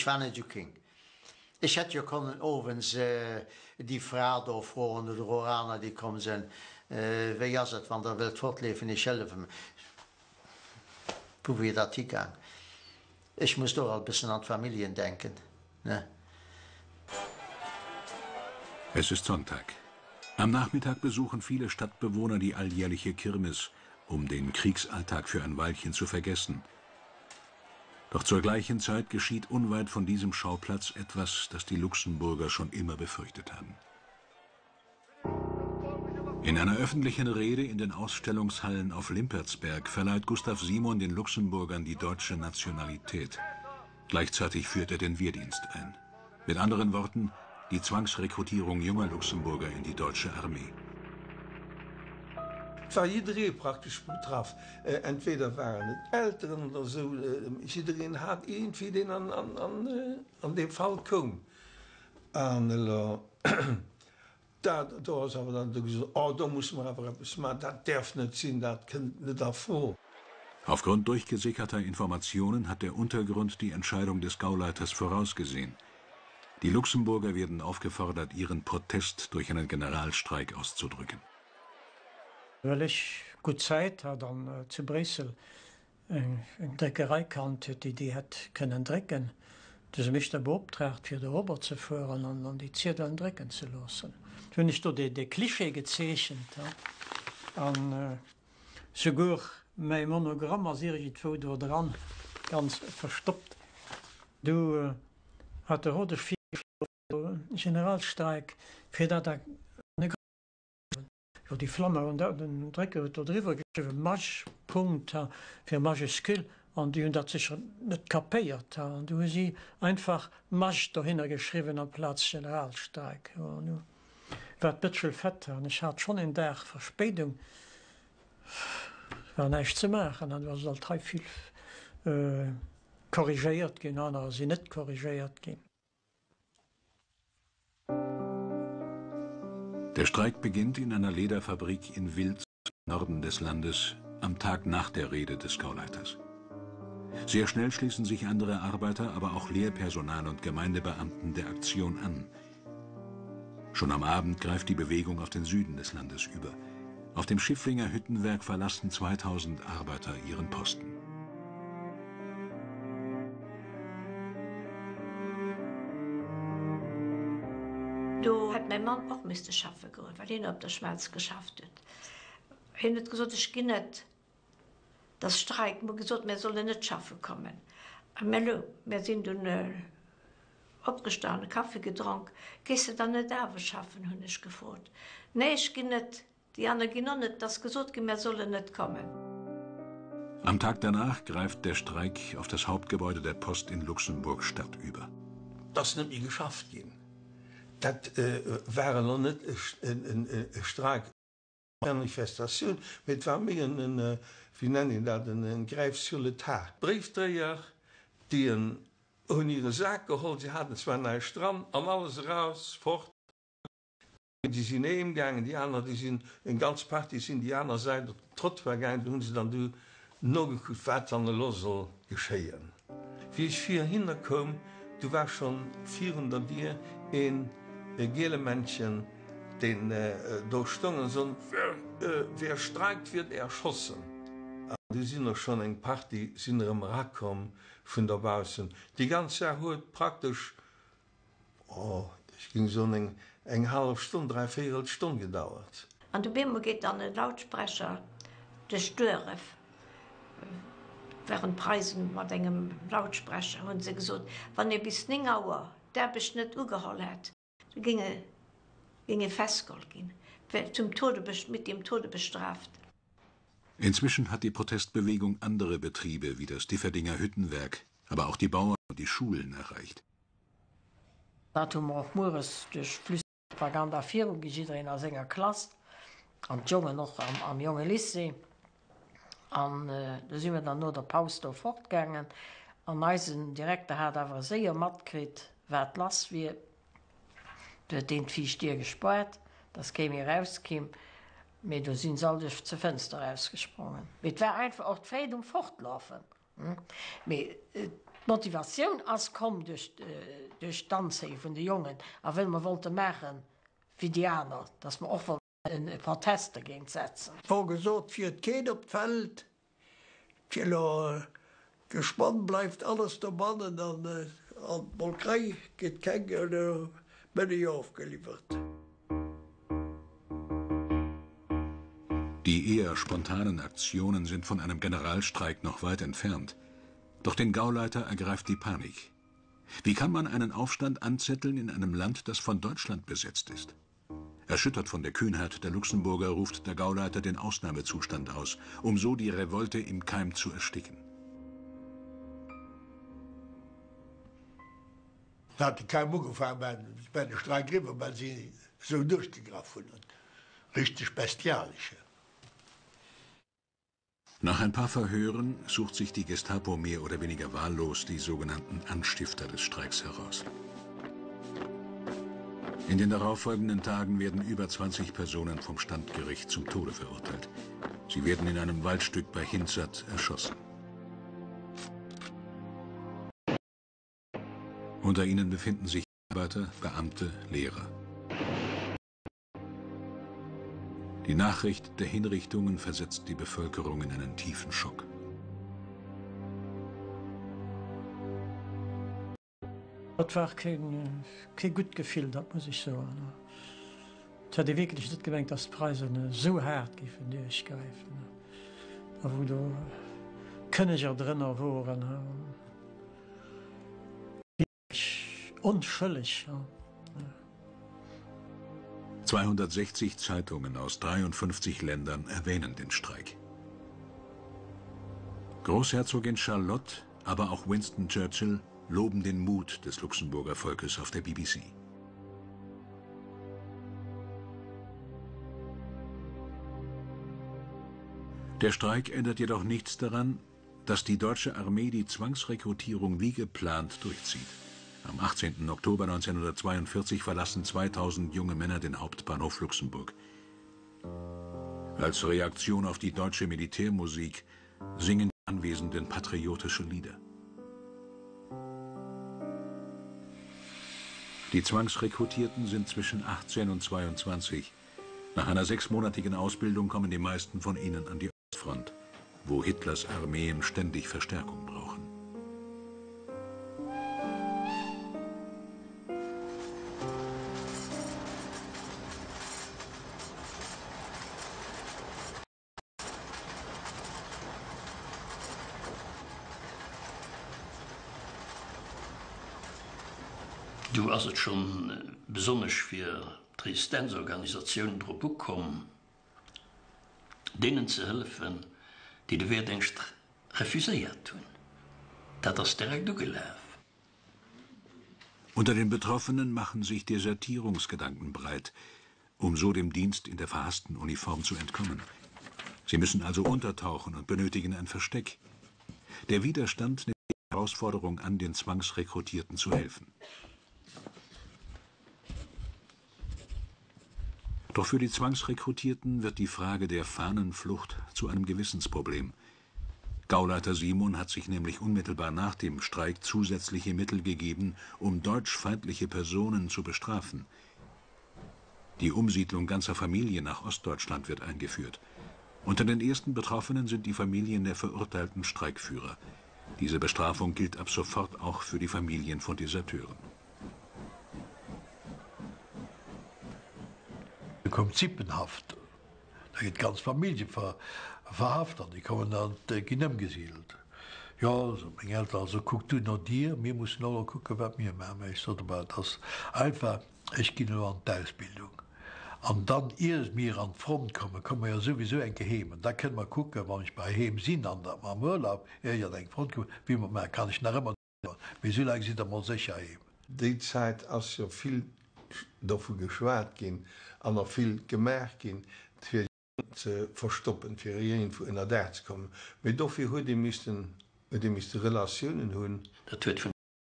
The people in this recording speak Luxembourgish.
Ech war net esou kéng. Ech hätt jo konnen owends déi Fra do froen oder och aner, déi komm sinn, Wéi ass et, wann Der wëllt fortleefen, ech hëllefen. Wou wier dat higaang? Ech muss och alt bëssen an d'Familljen denken, ne? Es ist Sonntag. Am Nachmittag besuchen viele Stadtbewohner die alljährliche Kirmes, um den Kriegsalltag für ein Weilchen zu vergessen. Doch zur gleichen Zeit geschieht unweit von diesem Schauplatz etwas, das die Luxemburger schon immer befürchtet haben. In einer öffentlichen Rede in den Ausstellungshallen auf Limpertsberg verleiht Gustav Simon den Luxemburgern die deutsche Nationalität. Gleichzeitig führt er den Wehrdienst ein. Mit anderen Worten, die Zwangsrekrutierung junger Luxemburger in die deutsche Armee. Et war jidderee praktesch betraff. Entweder waren et Elteren oder esou, jiddereen hat iergendwéi deen an dee Fall koum. An elo dat do ass awer dann do gesot, oh do musse mer awer eppes maachen, dat däerf net sinn, dat kënnt net a Fro. Aufgrund durchgesickerter Informationen hat der Untergrund die Entscheidung des Gauleiters vorausgesehen. Die Luxemburger werden aufgefordert, ihren Protest durch einen Generalstreik auszudrücken. Well ech gutt Zäit hat an zu Bréissel eng Dréckerei kannt huet, déi déi hätt kënnen drécken, du se mech da beoptraagt fir do robber ze fueren an an déi Ziedelen drécken ze loossen. Du hunn ech do dee Cliché gezeechent an souguer mäi Monogramm ass iergendwou do dran, ganz verstoppt. Du hat de Rodesch virgeschloen, Generalstreik, fir dat a Jo, déi Flamme an den Drécker huet do driwwer geschriwwen Maj. Punkt, ha, fir Majuscule, an déi hunn dat sécher net kapéiert, ha, an du hu si einfach Maj dohinner geschriwwen amplaz Generalstreik. Jo, an du war d'Bëtschel fett, ha, an ech hat schonn een Dag Verspéidung, war näischt ze maachen, an du ass et alt hei vill korrigéiert ginn, anerer sinn net korrigéiert ginn. Der Streik beginnt in einer Lederfabrik in Wilz im Norden des Landes am Tag nach der Rede des Gauleiters. Sehr schnell schließen sich andere Arbeiter, aber auch Lehrpersonal und Gemeindebeamten der Aktion an. Schon am Abend greift die Bewegung auf den Süden des Landes über. Auf dem Schifflinger Hüttenwerk verlassen 2000 Arbeiter ihren Posten. Do hätt mäi Mann och misste schaffe goen, well hien op der Schmelz geschafft huet. Hien huet gesot, ech ginn net, et ass Streik. Mir hu gesot, mir sollen net schaffe kommen. A mir elo, mir sinn dunn opgestanen, Kaffi gedronk. Gees de dann net awer schaffen, hunn ech gefrot. Nee, ech ginn net. Déi aner ginn och net. Et ass gesot ginn, mär sollen net kommen. Am Tag danach greift der Streik auf das Hauptgebäude der Post in Luxemburg-Stadt über. Et ass net méi geschafft ginn. Dat war elo net e Streik, eng Manifestatioun, mee et war méi en, wéi nennt een dat, en Grève sur le tas. D'Bréifdréier, déi hunn hire Sak geholl, si haten zwar näischt dran, an alles eraus, fort. Déi sinn heem gaangen, déi aner, déi sinn, eng ganz Partie sinn déi aner Säit op den Trottoir gaangen. Do hu se dann du nogekuckt, wat dann elo soll geschéien. Wéi ech virhinner koum, du war schonn virun der Dier een Gielemännchen, deen do stoung an sot, Wer streikt, wird erschossen. An du sinn och schonn eng Partie sinn erëm erakomm vun dobaussen. Déi ganz Saach huet praktesch Oh, ech ging soen eng eng hallef Stonn, dräivéierel Stonn gedauert. An op eemol geet dann e Lautsprecher duerch d'Dueref, waren d'Preisen mat engem Lautsprecher, hunn se gesot, wann ee bis 9 Auer d'Aarbecht net ugeholl hätt, da géing e géing ee festgeholl ginn, zum Tode mit dem Tode bestraft. Inzwischen hat die Protestbewegung andere Betriebe wie das Differdinger Hüttenwerk, aber auch die Bauern und die Schulen erreicht. Dat hu mer och mueres duerch Flüsterpropaganda viru gi, jiddereen a senger Klass an d'Jongen och am Jongelycée. An du si mir dann no der Paus do fortgaangen an eisen Direkter hat awer séier matkritt, wat lass wier. Du huet deen d'viischt Dier gespaart, dass kee méi erauskimm, mee du si se all duerch ze Fënster erausgesprongen. Mee et war einfach och d'Freed um Fortlafen. Mee. D'Motivatioun ass komm duerch duerch d'Anzéie vun de Jongen a wëll mer wollte maache wéi déi aner, dass mer och wollten e Protest dergéint setzen. Wor gesot, fiert keen op d'Feld, fir elo geschwann bleift alles dobannen an an d'Molkerei gëtt keng Mëllech ofgeliwwert. Die eher spontanen Aktionen sind von einem Generalstreik noch weit entfernt. Doch den Gauleiter ergreift die Panik. Wie kann man einen Aufstand anzetteln in einem Land, das von Deutschland besetzt ist? Erschüttert von der Kühnheit der Luxemburger ruft der Gauleiter den Ausnahmezustand aus, um so die Revolte im Keim zu ersticken. Se hate kaum ugefaangen, war de Streik eriwwer, well si esou duerchgegraff hunn. Richteg bestialisch. Nach ein paar Verhören sucht sich die Gestapo mehr oder weniger wahllos die sogenannten Anstifter des Streiks heraus. In den darauffolgenden Tagen werden über 20 Personen vom Standgericht zum Tode verurteilt. Sie werden in einem Waldstück bei Hinzert erschossen. Unter ihnen befinden sich Arbeiter, Beamte, Lehrer. Die Nachricht der Hinrichtungen versetzt die Bevölkerung in einen tiefen Schock. Dat war keen kee gutt Gefill, dat muss ech soen. Et hätt ee wierklech net gemengt, datt d'Preisen esou haart géifen duerchgräifen, a wou do Kënneger drënner woren, wierklech onschëlleg. 260 Zeitungen aus 53 Ländern erwähnen den Streik. Großherzogin Charlotte, aber auch Winston Churchill loben den Mut des Luxemburger Volkes auf der BBC. Der Streik ändert jedoch nichts daran, dass die deutsche Armee die Zwangsrekrutierung wie geplant durchzieht. Am 18. Oktober 1942 verlassen 2000 junge Männer den Hauptbahnhof Luxemburg. Als Reaktion auf die deutsche Militärmusik singen die Anwesenden patriotische Lieder. Die Zwangsrekrutierten sind zwischen 18 und 22. Nach einer sechsmonatigen Ausbildung kommen die meisten von ihnen an die Ostfront, wo Hitlers Armeen ständig Verstärkung brauchen. Do ass et schonn besonnesch fir d'Resistenzorganisatiounen drop ukomm, deenen ze hëllefen, déi de Wehrdingscht refuséiert hunn. Dat ass direkt ugelaf. Unter den Betroffenen machen sich Desertierungsgedanken breit, um so dem Dienst in der verhassten Uniform zu entkommen. Sie müssen also untertauchen und benötigen ein Versteck. Der Widerstand nimmt die Herausforderung an, den Zwangsrekrutierten zu helfen. Doch für die Zwangsrekrutierten wird die Frage der Fahnenflucht zu einem Gewissensproblem. Gauleiter Simon hat sich nämlich unmittelbar nach dem Streik zusätzliche Mittel gegeben, um deutschfeindliche Personen zu bestrafen. Die Umsiedlung ganzer Familien nach Ostdeutschland wird eingeführt. Unter den ersten Betroffenen sind die Familien der verurteilten Streikführer. Diese Bestrafung gilt ab sofort auch für die Familien von Deserteuren. Do koum d'Sippenhaft, da ginn d'ganz Famillje verhaft an déi kommen an ginn ëmgesidelt. Jo, sot meng Elteren, also kuck du no dir, mir mussen och elo kucken, wat mir maachen. Mä ech sot, Ma et ass einfach, ech ginn elo an d'Ausbildung an dann, ier mir an d'Front kommen, komme mer jo souwisou eng Kéier heem an da kënne mer kucken, wann ech bei heem sinn an da am Urlaub, ier ech an eng Front kommen, wéi mer et maachen, kann ech nach ëmmer. Mee soulaang sidd der mol sécher heem. Déi Zäit ass jo vill dovu geschwat ginn an och vill gemaach ginn, fir ze verstoppen, fir iergendwou ënner Daach ze kommen. Mee dofir huet ee missten, huet ee misste Relatiounen hunn. Dat huet vun.